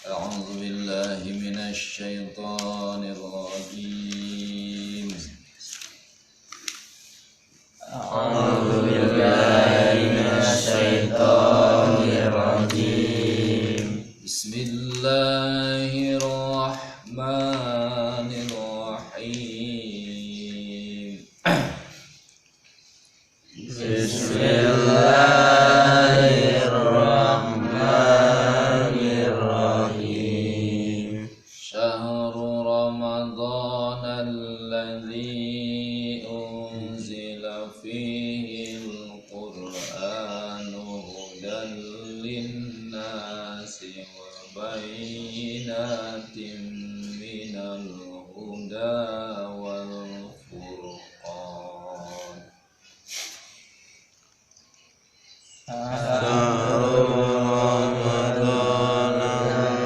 أعوذ بالله من الشيطان الرجيم. أعوذ بالله من الشيطان الرجيم. بسم الله الرحمن الرحيم. بسم الله الرحمن الرحيم. شهر رمضان الذي أنزل فيه القرآن هدى للناس وبينات من الهدى والفرقان. شهر رمضان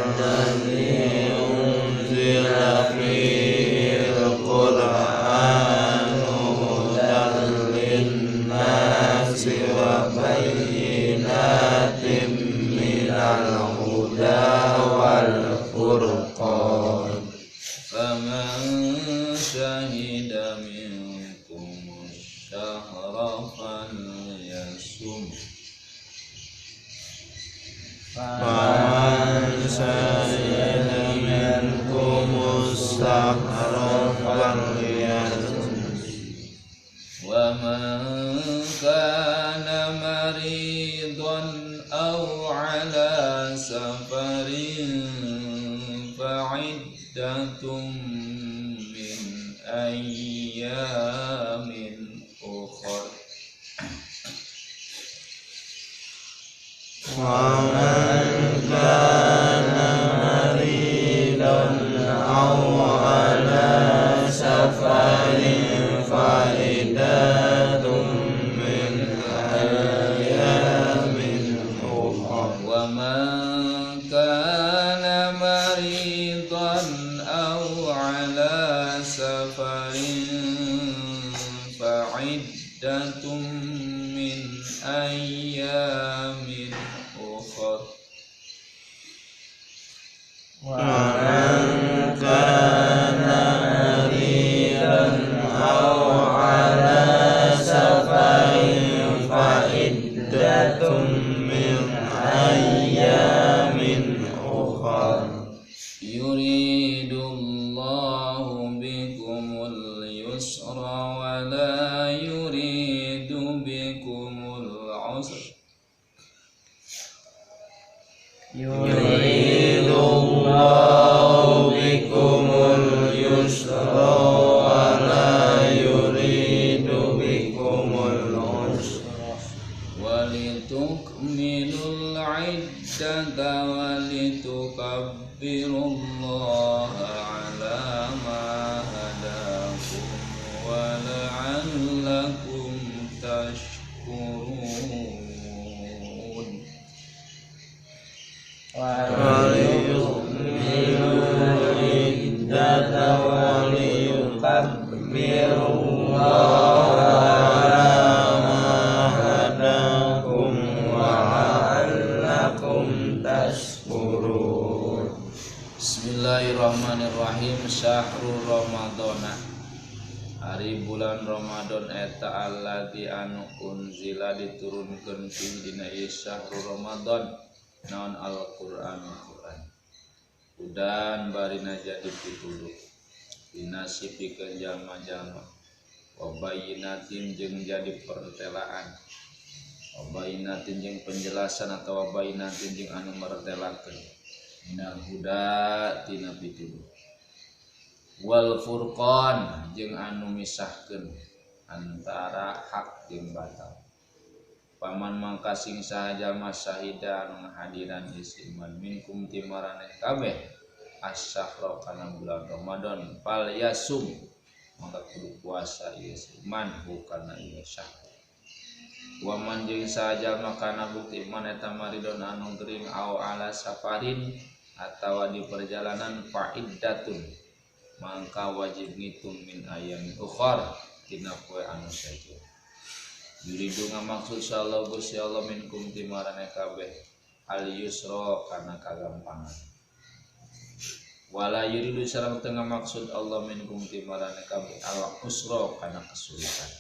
الذي أنزل فيه القرآن هدى للناس وبينات من الهدى والفرقان. فمن شهد منكم الشهر فليصم. فمن شهد منكم الشهر فليصم. ومن كان مريضا أو على سفر فعدة من أيام أخر. ومن كان مريضا أو على سفر فعدة من أيام أخر. ومن كان مريضا أو على سفر فعدة من أيام أخر. ومن كان مريضا أو على سفر فعدة من أيام أخر. يريد الله بكم اليسر ولا يريد بكم العسر. يريد الله بكم اليسر ولا يريد بكم العسر. ولتكملوا العدة ولتكبروا الله على ما هداكم ولعلكم تشكرون. وليكملوا العدة وليكبروا الله على ما هداكم ولعلكم تشكرون. Bismillahirrahmanirrahim. Syahrul Ramadhana, hari bulan Ramadan eta alladzi anu unzila diturunkeun fi dina ieu syahrul Ramadan naon Al-Qur'an Qur'an. Udan barina jadi pituduh dinasi pikeun jalma-jalma wa bayyinatin jeung jadi pertelaan wa bayyinatin jeung penjelasan atawa bayyinatin jeung anu mertelakeun minal huda tina pituduh wal furqan jeung anu misahkeun antara hak jeung batal. Paman mangka sing saha jalma syahida anu ngahadiran ieu minkum ti maraneh kabeh asyahra kana bulan Ramadan fal yasum mangka kudu puasa ieu man hukana ieu syahr. Wa man jeung saha jalma kana bukti man eta maridon anu gering au ala safarin atawa di perjalanan faiddatun mangka wajib ngitung min ayamin ukhar dina poe anu saja. Yuridu ngamaksud sallallahu Gusti Allah minkum ti maraneh kabeh al yusra kana kagampangan. Wala yuridu sareng teu ngamaksud Allah minkum ti marane kabeh al usra kana kesulitan.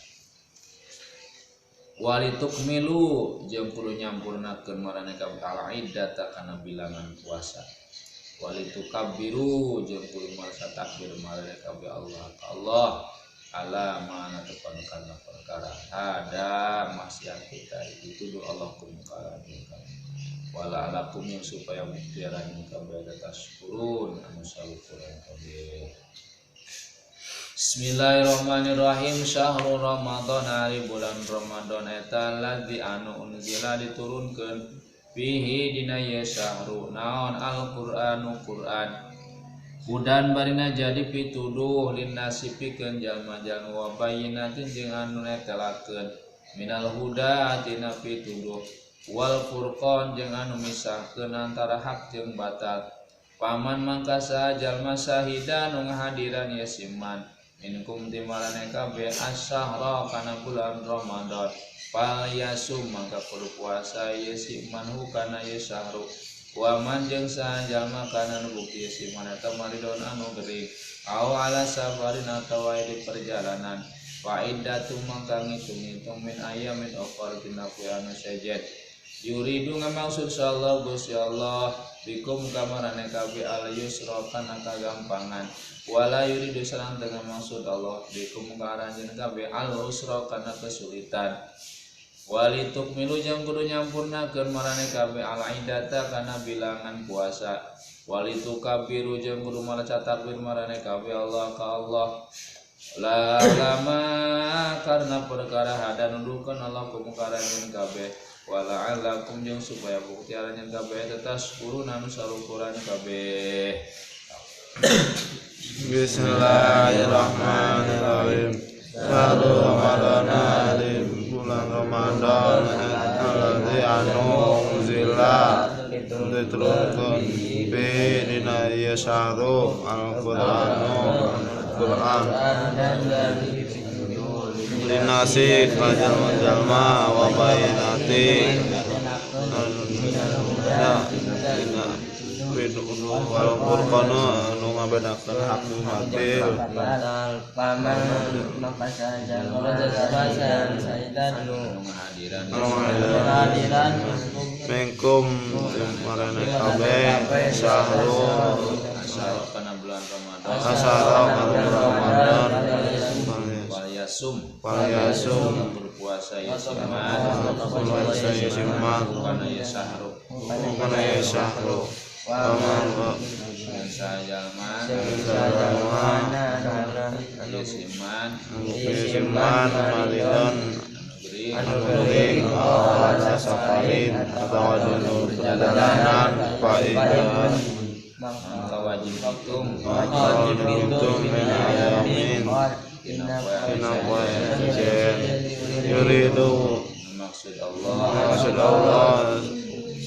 Walitukmilu jeung kudu nyampurnakeun marane kabeh al iddata kana bilangan puasa. Walitukabbiru jeung kudu maca takbir marane kabeh Allah ka Allah ala mana tepan kana perkara ada maksiat kita dituduh Allah kumkaran wala alakum yang supaya muktiaran kabeh taskurun anu salukuran kabeh. Bismillahirrahmanirrahim. Syahrul Ramadan ari bulan Ramadan eta ladzi anu unzila diturunkeun fihi dina ye syahru naon al-Qur'anu Qur'an hudan barina jadi pituduh linnasi pikeun jalma-jalma wa bayyinatin jeung anu netelakeun minal huda tina pituduh wal furqan jeung anu misahkeun antara hak jeung batal. Paman mangka saha jalma syahida nu ngahadiran ye siman minkum ti marane kabeh asyahra kana bulan Ramadan fal yasum mangka kudu puasa ye siman hu kana ye syahru wa man jeung saha jalma kana nu bukti ye siman eta maridon anu gering au ala safarin atawa di perjalanan fa iddatu mangka ngitung-ngitung min ayamin ukhra dina poe anu sejen. Yuridu ngamaksud sallallahu Gusti Allah bikum kamarane kabeh al yusra kana kagampangan wala yuridu sareng teu ngamaksud Allah bikum ka aranjeun kabeh al usra kana kesulitan. Walitukmilu jeung kudu nyampurnakeun marane kabeh al iddata kana bilangan puasa. Walitukabbiru jeung kudu maca takbir marane kabeh Allah ka Allah la lama karena perkara hada nuduhkeun Allah kumkaranjeun kabeh wala alakum jeung supaya bukti aranjeun kabeh taskuruna anu salukuran kabeh. Bismillahirrahmanirrahim. Syahrul Ramadan bulan Ramadan alladzi anu unzila diturunkeun bi dina ieu syahru al-Qur'anu Qur'an linasi jalma-jalma wa bayinati wal furqana anu ngabedakeun hak jeung batil paman mangka jalma anu ngahadiran mengkum marane kabeh syahrul kana bulan Ramadan asyara kana Ramadan wal yasum berpuasa ya siman puasa ya siman kana ya sahru kana ya sahru paman sajalma ya siman siman malidon anu gering ala safarin atawa dinu perjalanan faida mangka wajib hitung min ayamin dina poe sejen yuridu maksud Allah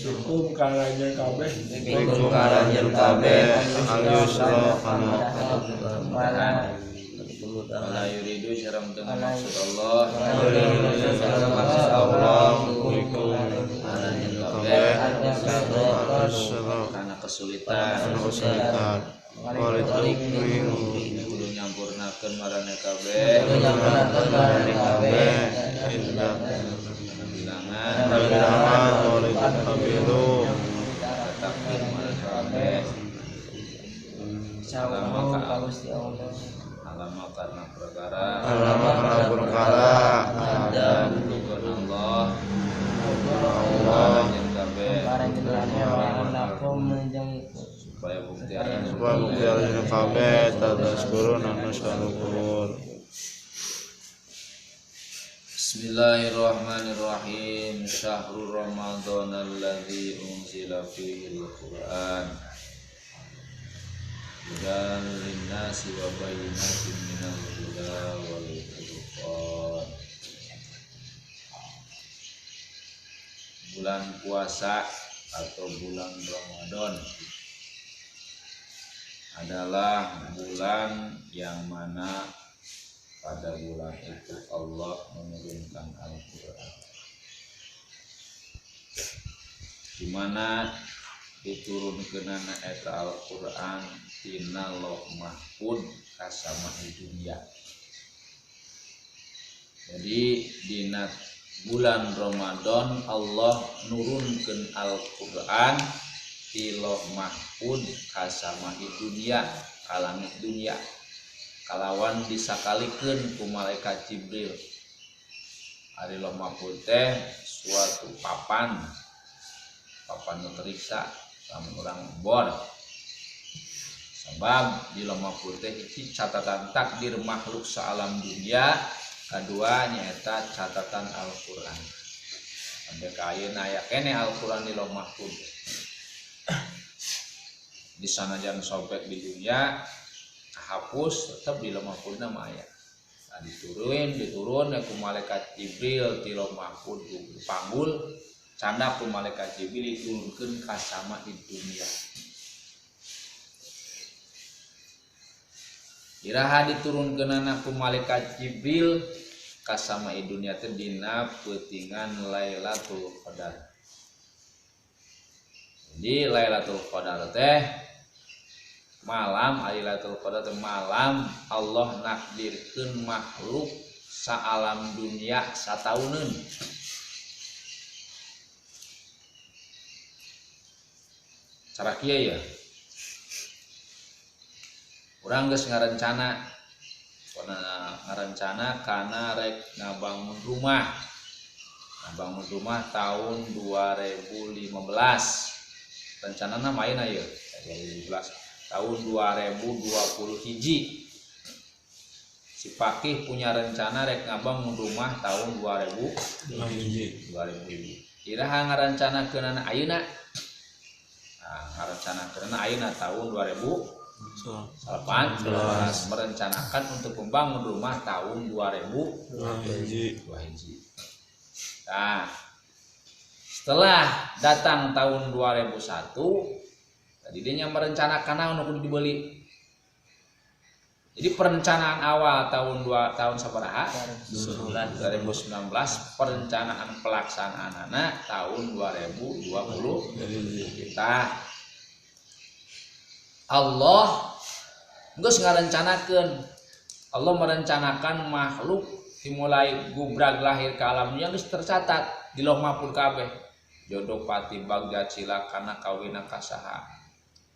hukum karanjeun kabeh bikum karanjeun kabeh al yusra kana wala yuridu sareng teu maksud Allah bikum kabeh kana kesulitan walitukmilu kudu nyampurnakeun marane kabeh indah bilangan walitukmilu takbir marane kabeh alama karena perkara ada nuduhkeun Allah kabeh supaya bukti aranjeun kabeh tadaskurun anu salukur. Bismillahirrahmanirrahim. Syahrul Ramadan alladzi unzila fihi al-Qur'an hudan linnasi wa bayyinatin minal huda wal furqan. Bulan puasa atau bulan Ramadan adalah bulan yang mana pada bulan itu Allah menurunkan Al-Quran, di mana Diturunkeunana eta Al-Qur'an tina Lauh Mahfud ka sama di dunia. Jadi dina bulan Ramadan Allah nurunkeun Al-Qur'an ti Lauh Mahfud ka sama di dunia, ka langit dunia. Kalawan disakalikeun ku malaikat Jibril. Ari Lauh Mahfud teh suatu papan, papan nu teriksa lamun urang bor. Sabab di Lauh Mahfud teh hiji catatan takdir makhluk saalam dunia, kadua nyaeta catatan Al-Qur'an. Sampai ka ayeuna aya keneh Al-Qur'an di Lauh Mahfud. Di sanajan sobek di dunia hapus tetep di Lauh Mahfudna mah aya. Nah, diturun ku malaikat Jibril ti Lauh Mahfud panggul canda ku malaikat Jibril diturunkeun ka sama di dunia. Iraha diturunkeunana ku malaikat Jibril ka sama di dunia teh dina peutingan Lailatul Qadar. Jadi Lailatul Qadar teh malam, Lailatul Qadar teh malam Allah nakdirkeun makhluk saalam dunia satauneun. Cara kieu ya. Urang geus ngarencana, ngarencana kana rek ngabangun rumah. Ngabangun rumah tahun 2015. Rencanana main aya 2015. Tahun 2020 hiji. Si Pakih punya rencana rek ngabangun rumah tahun 2020 hiji. Iraha ngarencanakeunana ayeuna. Nah, ngarencanakeunana ayeuna tahun 2018 merencanakan untuk membangun rumah tahun 2022 hiji. Nah, setelah datang tahun 2001 tadi dia merencanakan naon kudu dibeli. Jadi perencanaan awal tahun 2 tahun sabaraha? 2019, perencanaan pelaksanaanana tahun 2020 kita Allah geus ngarencanakeun. Allah merencanakan makhluk dimulai gubrag lahir ke alam dunia geus tercatat di Lauh Mahfud kabeh. Jodoh pati bagja cilakana kawina ka saha.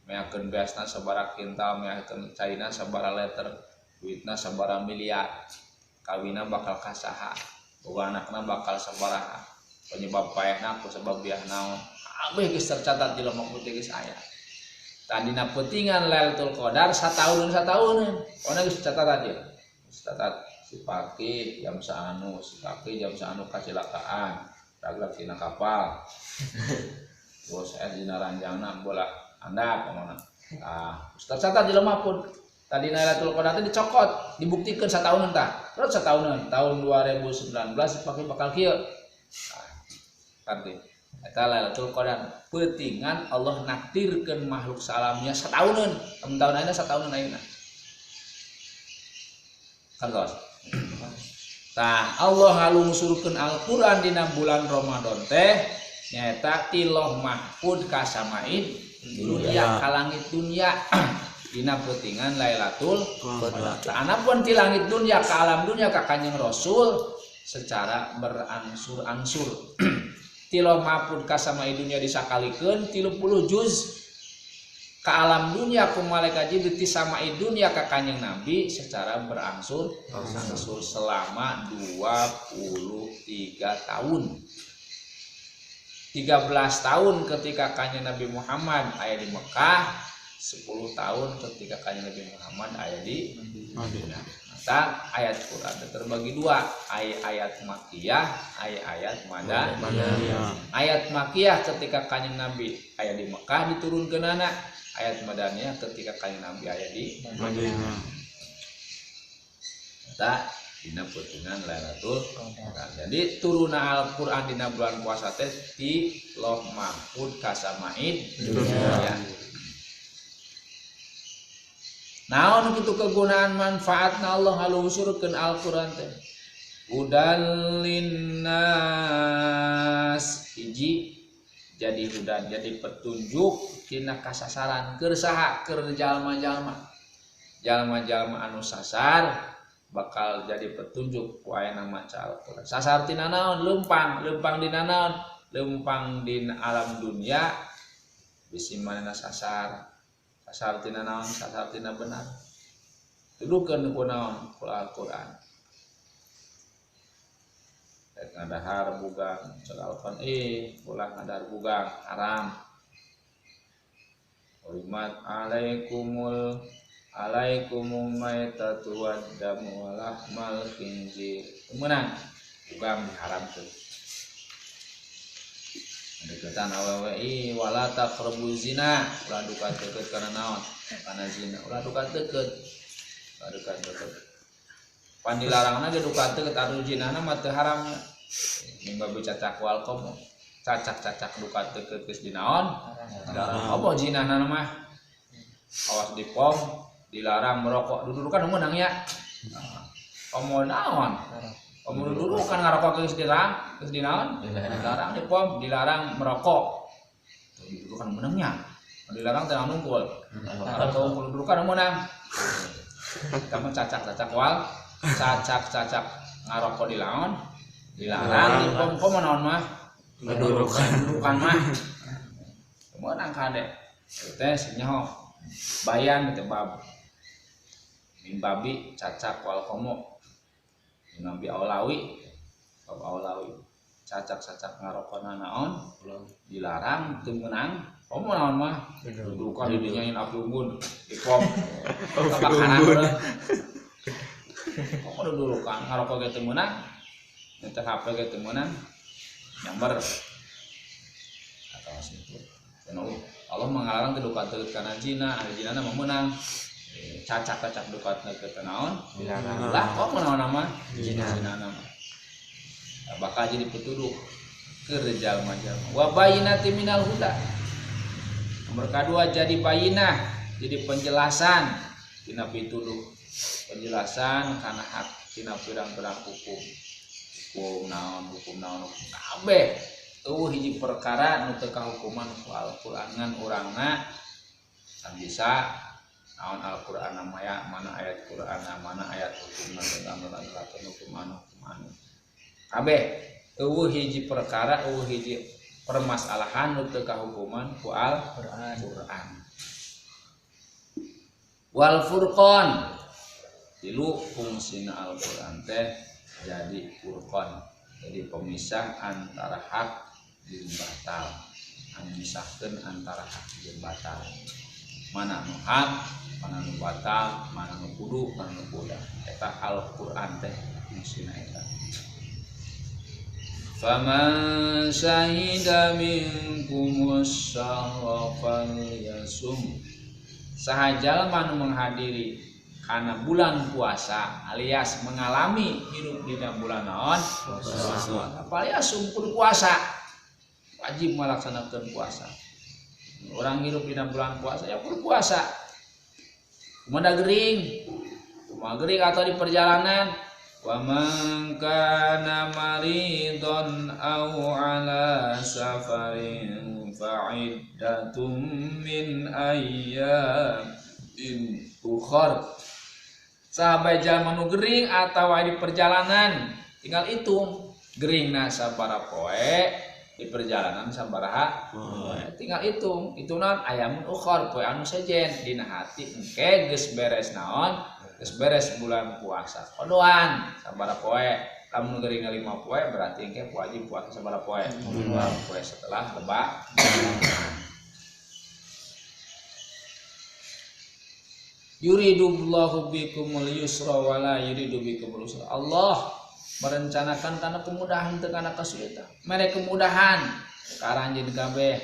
Meakeun beasna sabaraha kintal, meakeun caina sabaraha liter, duitna sabaraha miliar. Kawina bakal ka saha, boga anakna bakal sabaraha. Penyebab paehna ku sebab biah naon. Kabeh geus tercatat di Lauh Mahfud geus aya. Tadina pentingan Lailatul Qadar satauneun. Ona geus catat aja. Catat si Pakih jam saanu, si Pakih jam saanu kacilakaan, raglag tina kapal. Bos dina ranjangna bola andap pamana. Ah, tercatat di Lauh Mahfud. Tadina Lailatul Qadar teh dicokot, dibuktikeun satauneun tah. Terus satauneun tahun 2019 si Pakih bakal kieu. Tah, arti eta Lailatul Qadar peutingan Allah naktirkeun makhluk salamnya satauneun. Amun taun ayeuna satauneun ayeuna. Kantos. Tah Allah ngalungsurkeun Al-Qur'an dina bulan Ramadan teh nyaeta ti Lauh Mahfud ka samaid dunia ka langit dunia dina peutingan Lailatul Qadar. Tah anapun ti langit dunia ka alam dunia ka Kanjeng Rasul secara berangsur-angsur. Ti Lauh Mahfud ka samaid dunia disakalikeun 30 juz ka alam dunia ku malaikat Jibril ti samaid dunia ka Kanjeng Nabi secara berangsur-angsur selama 23 tahun. 13 tahun ketika Kanjeng Nabi Muhammad aya di Mekah, 10 tahun ketika Kanjeng Nabi Muhammad aya di Madinah. Maka ayat Quran terbagi dua, ayat Makkiyah, ayat Madaniyah. Ayat Makkiyah ketika Kanjeng Nabi aya di Mekah diturunkeunana, ayat Madaniyah ketika Kanjeng Nabi aya di Madinah. Eta dina peutingan Lailatul Qadar. Jadi turuna Al-Qur'an dina bulan puasa teh di Lauh Mahfud ka samaid dunya. Naon kitu kegunaan manfaatna Allah ngalungsurkeun Al-Qur'an teh? Hudan linnas, hiji jadi hudan, jadi petunjuk tina kasasaran keur saha keur jalma-jalma jalma-jalma anu sasar bakal jadi petunjuk ku ayana maca Al-Qur'an. Sasar tina naon? Leumpang, leumpang dina naon? Leumpang dina alam dunia bisi manehna sasar. Sasar tina naon? Sasar tina benar. Tuduhkeun ku naon? Ku Al-Qur'an. Rek ngadahar bugang cek Al-Qur'an ulah ngadahar bugang haram. Hurimat alaikumul alaikumum maitatu waddamu walahmal khinzir. Meunang bugang diharamkeun. Deketan awewe wala taqrabu zina, ulah duka deket kana naon? Kana zina, ulah duka deket. Ulah duka deket. Pan dilarangna ge duka deket anu zinahna mah teu haram. Mimba cacak wal qomo. Cacak-cacak duka deket geus dinaon? Dilarang. Apa zinahna mah? Awas dipom, dilarang merokok. Dudurukan meunang ya. Komo naon? Komo dudurukan ngarokok geus dilarang, geus dinaon? Dilarang dipom, dilarang merokok. Dudurukan meunangnya. Dilarang teh nungkul. Ngarokok dudurukan meunang. Kita mah cacak-cacak wal, cacak-cacak ngarokok dilaon, dilarang dipom komo naon mah? Dudurukan mah. Meunang kade. Teh nyaho. Bayan teh bab. Mimbabi cacak wal komo. Mimbabi aulawi, bab aulawi. Cacak-cacak ngarokona naon? Dilarang teu meunang. Komo naon mah? Dudukan didinyain api unggun, dipom. Kebakaran. Komo dudukan ngarokok ge teu meunang. Nyetel HP ge teu meunang. Nyamber. Atau situ. Allah mengalarang teu duka teu kana zina, ari zinana mah meunang. Cacak-cacak duka teu naon? Dilarang. Lah kok naon mah? Zina mah. Bakal jadi petuduh keur jalma-jalma. Wa bayyinati minal huda. Nomor kadua jadi bayinah, jadi penjelasan tina pituduh. Penjelasan kana hak tina pirang-pirang hukum. Hukum naon, hukum naon, hukum kabeh. Eueuh hiji perkara nu teu kahukuman ku Al-Qur'an ngan urangna can bisa naon Al-Qur'an maya mana ayat Qur'an mana ayat hukumna tentang hukum anu hukum anu. Kabeh eueuh hiji perkara eueuh hiji permasalahan nu teu kahukuman ku Al-Qur'an. Wal Furqan. Tilu fungsina Al-Qur'an teh jadi furqan, jadi pemisah antara hak jeung batal. Anu misahkeun antara hak jeung batal. Mana nu hak, mana nu batal, mana nu kudu, mana nu kuda. Eta Al-Qur'an teh fungsina eta. Faman syahida minkumus syahra falyasum. Saha jalma nu menghadiri kana bulan puasa alias mengalami hidup dina bulan naon? Puasa. Falyasum kudu puasa. Wajib melaksanakan puasa. Orang hidup dina bulan puasa ya kudu puasa. Kumaha gering? Kumaha gering atau di perjalanan? Wa man kana maridon aw ala safarin fa'iddatum min ayyamin ukhar. Sahabat jalma nu gering atawa di perjalanan tinggal hitung geringna sabaraha poe di perjalanan sabaraha poe tinggal hitung itu naon ayamun ukhar poe anu sejen dina hati engke geus beres naon geus beres bulan puasa kodoan sabaraha poe lamun geuring 5 poe berarti engke wajib puasa sabaraha poe 2 poe setelah lebak. Yuridullahu bikumul yusra wala yuridu bikumul usra. Allah merencanakan karena kemudahan teu kana kesulitan. Mere kemudahan ka aranjeun kabeh.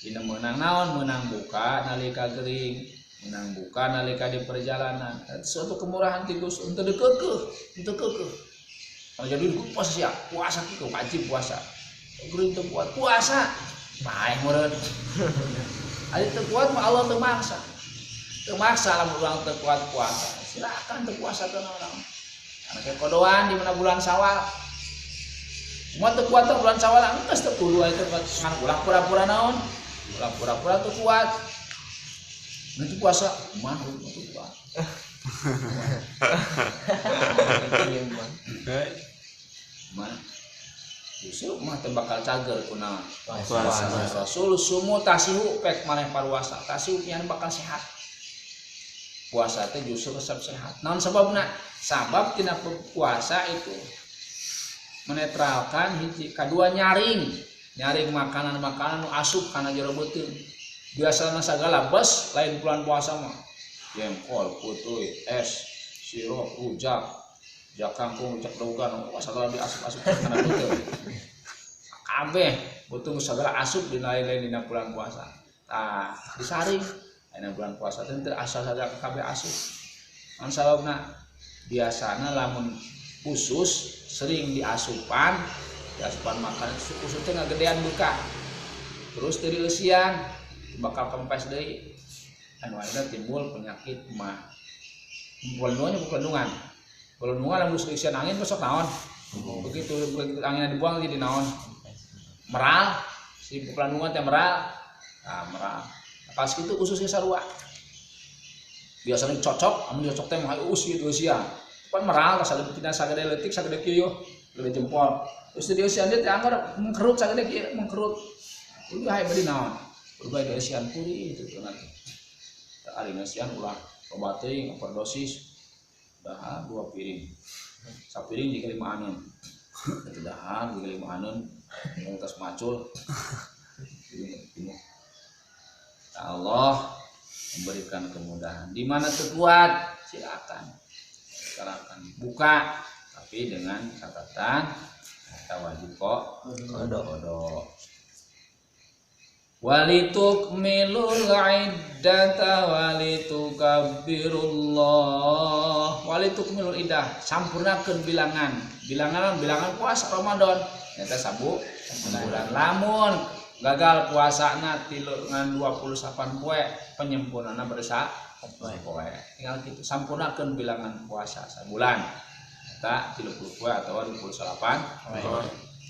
Dina meunang naon meunang buka nalika gering, meunang buka nalika di perjalanan. Suatu kemurahan ti Gusti untuk dikeukeuh, untuk keukeuh. Kalau jadi puasa siap, puasa kitu wajib puasa. Gering teu kuat puasa. Paeh meureun. Ari teu kuat mah Allah teu maksa. Teu maksa lamun urang teu kuat puasa. Silakan teu puasa teu naon. Karena kayak kodoan di mana bulan Syawal. Semua teu kuat bulan Syawal enggeus teu kudu aya teu ngan ulah pura-pura naon. Ulah pura-pura teu kuat. Nanti puasa mah teu kuat. Mah justru mah teu bakal cager kunaon puasa. Rasul sumu tasihu pek maneh paruasa tasihu nyan bakal sehat. Puasa teh justru resep sehat. Naon sababna? Sabab tina puasa itu menetralkan hiji, kadua nyaring, nyaring makanan-makanan nu asup kana jero beuteung. Biasana sagala bes lain bulan puasa mah. Jengkol, putuy, es, sirup, rujak, jak kangkung, rujak daugan, wah sagala diasup-asup kana beuteung. Kabeh beuteung sagala asup dina lain-lain dina bulan puasa. Tah, disaring dina bulan puasa teh teu asal sagala kabeh asup. Naon sababna? Biasana lamun khusus sering diasupan, diasupan makanan khusus teh ngagedean buka. Terus teu dieusian, bakal kempes deui. Anu akhirna timbul penyakit mah. Pelendungannya pelendungan. Pelendungan lamun dieusian angin besok naon? Begitu begitu anginnya dibuang jadi naon? Meral, si pelendungan teh meral. Nah, meral. Pas kitu ususnya sarua. Biasanya cocok, amun cocok teh mah us kitu eusian. Pan meral sagede tina sagede leutik sagede kieu gede jempol. Terus di eusian teh anggar mengkerut sagede kieu mengkerut. Udah hae bari naon? Udah di eusian puri itu nanti. Ari eusian ulah loba teuing overdosis. Dahar 2 piring. Sapiring jika 5 aneun. Itu dahar jika 5 aneun, tas macul. Allah memberikan kemudahan. Di mana terkuat silakan. Silakan buka, tapi dengan catatan kita wajib kok kodok. Walitukmilul iddata walitukabbirullah. Walitukmilul iddah, sampurnakeun bilangan. Bilangan bilangan puasa Ramadan. Nyata sabu bulan lamun gagal puasana tilu ngan 28 poe penyempurnana bersa poe. Tinggal kitu sampurnakeun bilangan puasa sabulan. Eta 30 poe atawa 28 poe.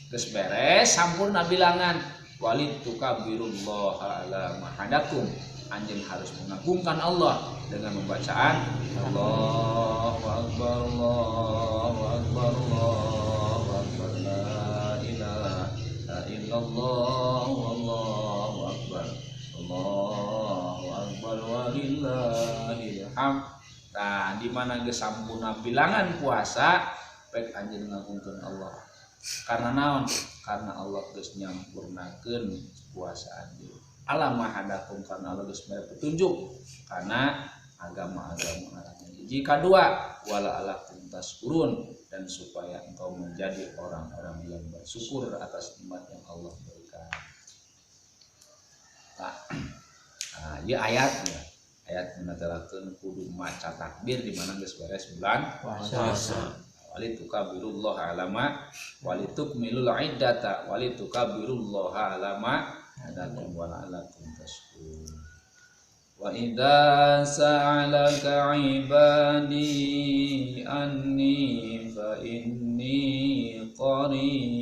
Geus beres sampurna bilangan. Walitukabbirullaha ala ma hadakum. Anjeun harus mengagungkan Allah dengan membacaan Allahu akbar Allahu akbar Allahu akbar la ilaha illallah wallahu akbar Allahu akbar walillahil hamd. Nah, di mana geus sampurna bilangan puasa pek anjeun ngagungkeun Allah. Karena naon? Karena Allah geus nyampurnakeun puasa anjeun. Alam mahadakum, karena Allah geus mere petunjuk karena agama-agama arahnya. Hiji kadua wala alakum taskurun, dan supaya engkau menjadi orang-orang yang bersyukur atas nikmat yang Allah berikan. Nah, ieu ayatnya. Ayat menetelakeun kudu maca takbir di mana geus beres bulan puasa. Walitukabirullah alama walitukmilul iddata walitukabirullah alama hadakum wa la'allakum tashkurun. Wa idza sa'alaka 'ibadi anni fa inni qarib